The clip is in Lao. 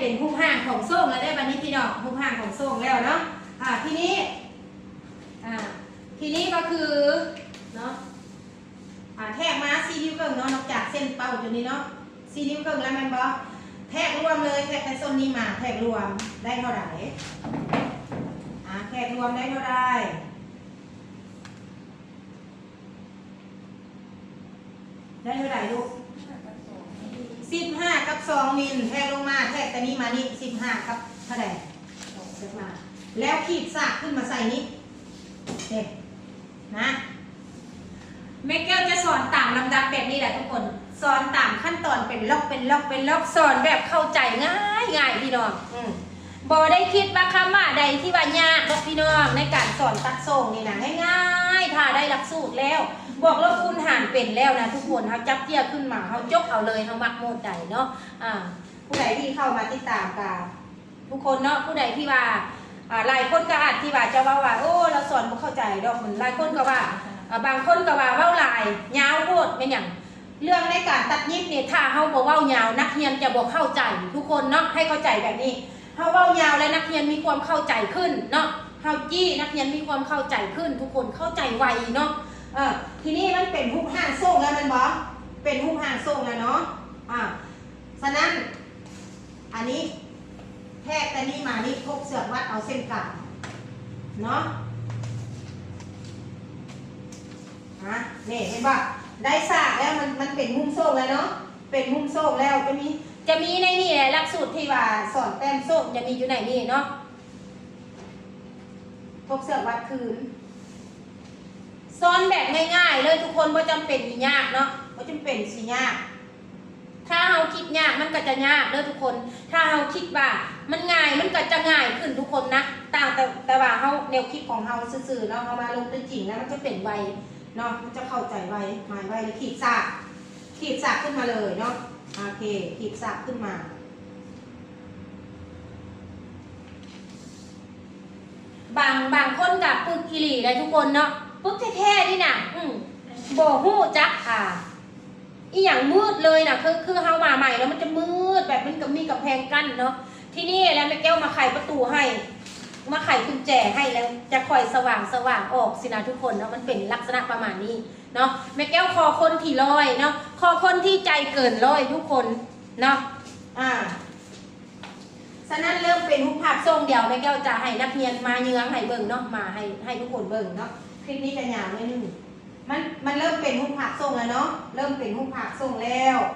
ປັນຮູບຮ່າງຂອງໂສ້ງແລ້ວເດ້ ບັດນີ້ພີ່ນ້ອງ ຮູບຮ່າງຂອງໂສ້ງແລ້ວເນາະ. ອ່າ ທີນີ້ ອ່າ ທີນີ້ກໍຄືເນາະ ອ່າ ແທກມາສີ່ນິ້ວເຄິ່ງເນາະ ນອກຈາກເສັ້ນເປົ້າຕົວນີ້ເນາະ ສີ່ນິ້ວເຄິ່ງແລ້ວແມ່ນບໍ່? ແທກລວມເລີຍ ແທກແຕ່ສົ້ນນີ້ມາ ແທກລວມໄດ້ເທົ່າໃດ? ອ່າ ແທກລວມໄດ້ເທົ່າໃດ? ໄດ້ເທົ່າໃດລູກ? ສິບຫ້າກັບສອງມິນ. ແທກລົງມາ ແທກແຕ່ນີ້ມານີ້ ສິບຫ້າກັບເທົ່າໃດ? ແທກມາ ແລ້ວຂີດສາກຂຶ້ນມາໃສ່ນີ້ ເດ້ ນະ. ແມ່ແກ້ວຈະສອນຕາມລຳດັບແບບນີ້ແຫຼະທຸກຄົນ ສອນຕາມຂັ້ນຕອນເປັນລັອກ ເປັນລັອກ ເປັນລັອກ ສອນແບບເຂົ້າໃຈງ່າຍໆ ພີ່ນ້ອງ. ອືມ ບໍ່ໄດ້ຄິດວ່າຄຳວ່າໃດທີ່ວ່າຍາກດອກພີ່ນ້ອງ ໃນການສອນຕັດໂສ້ງນີ້ນະ ງ່າຍໆ. ຖ້າໄດ້ຫຼັກສູດແລ້ວ ບວກລົບຄູນຫານເປັນແລ້ວນະທຸກຄົນ ເຮົາຈັບເຈ້ຍຂຶ້ນມາ ເຮົາຈົກເອົາເລີຍ ເຮົາມັກໂໝດໃດເນາະ. ອ່າ ຜູ້ໃດທີ່ເຂົ້າມາຕິດຕາມກະ ທຸກຄົນເນາະ ຜູ້ໃດທີ່ວ່າ ອ່າ ຫຼາຍຄົນກໍອາດທີ່ວ່າຈະເວົ້າວ່າ ໂອ້ ລາວສອນບໍ່ເຂົ້າໃຈດອກ ຫຼາຍຄົນກໍວ່າ ອ່າ ບາງຄົນກໍວ່າເວົ້າຫຼາຍ ຍາວໂພດ ແມ່ນຫຍັງ? ເລື່ອງໃນການຕັດຫຍິບນີ້ ຖ້າເຮົາບໍ່ເວົ້າຍາວ ນັກຮຽນຈະບໍ່ເຂົ້າໃຈ ທຸກຄົນເນາະ ໃຫ້ເຂົ້າໃຈແບບນີ້. ເຮົາເວົ້າຍາວແລ້ວ ນັກຮຽນມີຄວາມເຂົ້າໃຈຂຶ້ນເນາະ ເຮົາຈີ້ ນັກຮຽນມີຄວາມເຂົ້າໃຈຂຶ້ນ ທຸກຄົນເຂົ້າໃຈໄວເນາະ. ເອີ ທີນີ້ມັນເປັນຮູບຮ່າງໂສ້ງແລ້ວແມ່ນບໍ່? ເປັນຮູບຮ່າງໂສ້ງແລ້ວເນາະ. ອ່າ ສະນັ້ນ ອັນນີ້ແທກແຕ່ນີ້ມານີ້ ທົກເຊືອກວັດເອົາເສັ້ນກາງເນາະ. ອ່າ ນີ້ເຫັນບໍ່? ໄດ້ສາກແລ້ວ ມັນ ມັນເປັນມຸມໂສ້ງແລ້ວເນາະ ເປັນມຸມໂສ້ງແລ້ວ. ຈະມີ ຈະມີໃນນີ້ແຫຼະ ຫຼັກສູດທີ່ວ່າສອນແຕ້ມໂສ້ງ ຈະມີຢູ່ໃນນີ້ເນາະ. ທົກເຊືອກວັດຄືນ ສອນແບບງ່າຍໆເລີຍທຸກຄົນ ບໍ່ຈຳເປັນຊິຍາກເນາະ ບໍ່ຈຳເປັນຊິຍາກ. ຖ້າເຮົາຄິດຍາກມັນກໍຈະຍາກເດີທຸກຄົນ ຖ້າເຮົາຄິດວ່າມັນງ່າຍມັນກໍຈະງ່າຍຂຶ້ນທຸກຄົນນະ. ຕ່າງແຕ່ ແຕ່ວ່າເຮົາ ແນວຄິດຂອງເຮົາຊື່ໆເນາະ ເຮົາມາລົງຕົວຈິງແລ້ວມັນຈະເປັນໄວເນາະ ມັນຈະເຂົ້າໃຈໄວ ໝາຍໄວ ແລ້ວຂີດສາກ ຂີດສາກຂຶ້ນມາເລີຍເນາະ. ໂອເຄ ຂີດສາກຂຶ້ນມາ. ບາງ ບາງຄົນກໍປຶກອີ່ຫຼີໄດ໋ທຸກຄົນເນາະ ປຶກແທ້ໆນີ້ນະ. ອືມ ບໍ່ຮູ້ຈັກ ອ່າ ອີ່ຫຍັງມືດເລີຍນະ ຄື ຄືເຮົາມາໃໝ່ແລ້ວມັນຈະມືດ ແບບມັນກໍມີກຳແພງກັ້ນເນາະ. ທີນີ້ແລ້ວແມ່ແກ້ວມາໄຂປະຕູໃຫ້ ມາໄຂກຸນແຈໃຫ້ ແລ້ວຈະຄ່ອຍສະຫວ່າງ ສະຫວ່າງອອກຊີ້ນະທຸກຄົນເນາະ ມັນເປັນລັກສະນະປະມານນີ້ເນາະ. ແມ່ແກ້ວຂໍຄົນທີ່ຮ້ອຍເນາະ ຂໍຄົນທີ່ໃຈເກີນຮ້ອຍທຸກຄົນເນາະ. ອ່າ ສະນັ້ນເລີ່ມເປັນຮູບພາບໂສ້ງ ດຽວແມ່ແກ້ວຈະໃຫ້ນັກຮຽນມາເຍືອງໃຫ້ເບິ່ງເນາະ ມາໃຫ້ ໃຫ້ທຸກຄົນເບິ່ງເນາະ. ຄລິບນີ້ຈະຍາວໜ້ອຍໜຶ່ງ ມັນ ມັນເລີ່ມເປັນຮູບພາບໂສ້ງແລ້ວເນາະ ເລີ່ມເປັນຮູບພາບໂສ້ງແລ້ວ.